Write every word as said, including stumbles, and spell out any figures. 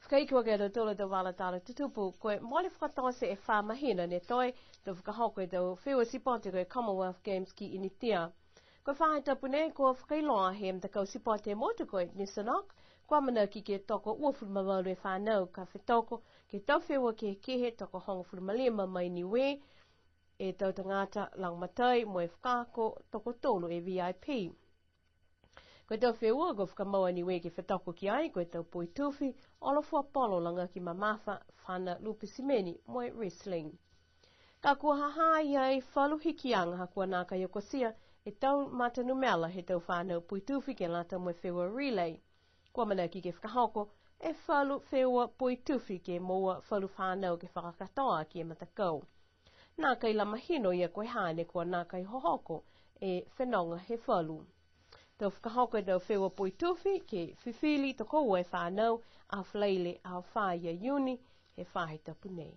Fakaiku ake a tautolu a tau vala tala tutupu, ko e mole fakatote e fā mahina ne toe, to fakahoko e tau feua sipote ko e Commonwealth Games ki Initia. Ko e faahi tapu nei, kua fakailoa he matakau sipote motu ko e Nissanok, kua amanaki ke tokouafulu ma valu e fanau ka fetoko ke he tau feua kehekehe, tokohogofulu ma lima mai Niue, e tau tagata lagomatai mo e fakaako tokotolu e V I P. Ko e tau feua kua fakamau a Niue ke fetoko ki ai, ko e tau poitufi, olo fua polo, lagaki mamafa, fana lupe simeni, mo e wrestling. Ka kua ha ha i ai falu hikiaga ha kua nākai okotia e tau matanumela he tau fanau poitufi ke lata mo e feua relay. Kua amanaki ke fakahoko e falu feua poitufi ke moua falu fanau ke fakakatoa aki e matakau. Nākai la mahino ia ko e ha ne kua nākai hohoko e fenoga he falu. To fakahoko e tau feua poitufi ke fifili tokoua e fanau, Aho Falaile, Aho fā ia Iuni, he faahi tapu nei.